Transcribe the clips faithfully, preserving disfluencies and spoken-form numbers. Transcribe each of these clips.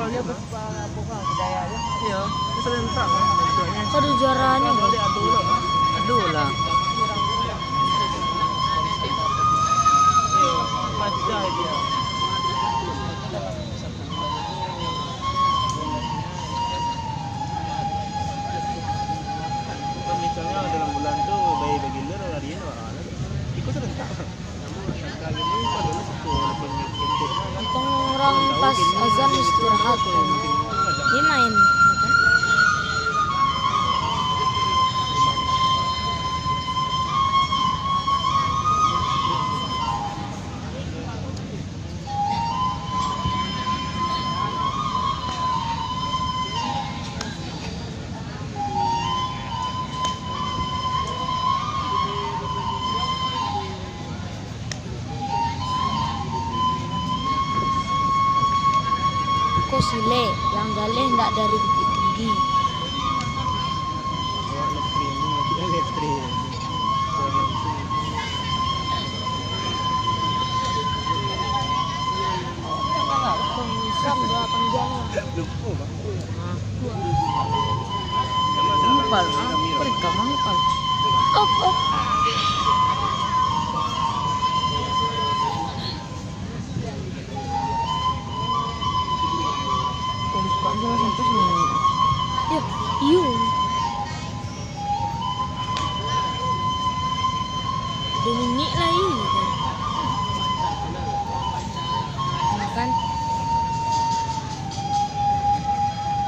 Iyo, serentak lah bentuknyo. Aduh, jarahnya. Aduh lah. Pacah itu. Misalnya dalam bulan tu, bayi bagilir hari ini orang ada. Iko serentak. Untung urang pas azan istirahat. Ni main. Ko silek, yang jaleh ndak dari Bukittinggi. Lupa lah, perekaman lupa. Up, up. Buka aja lah sampai sini. Yo, iyo. Duo minik lai. Makan.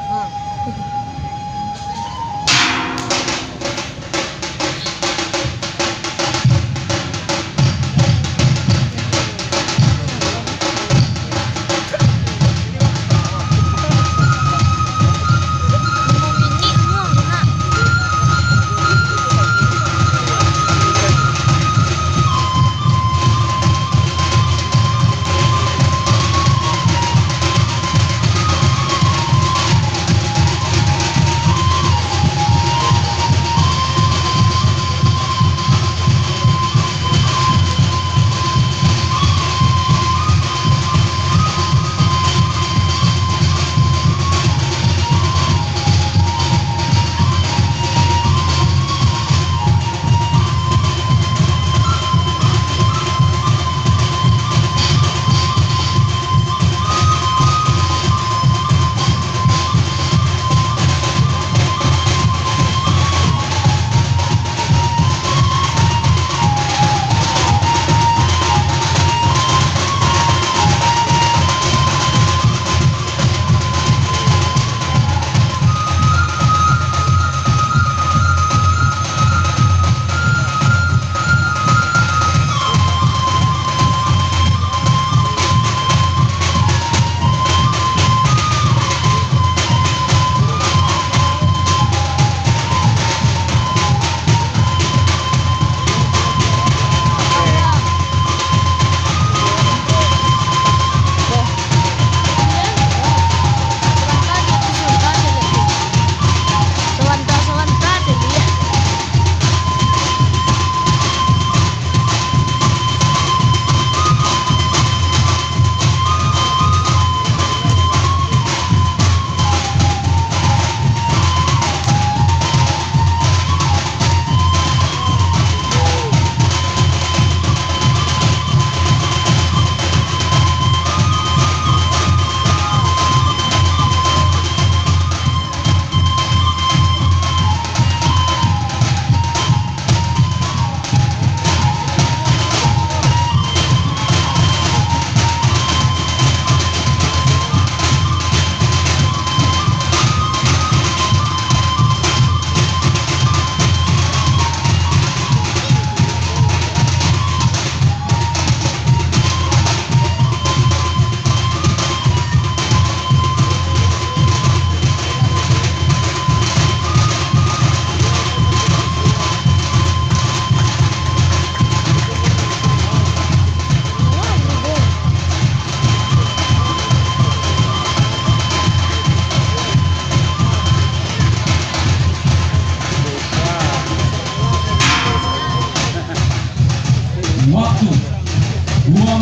Ha. Waktu, dua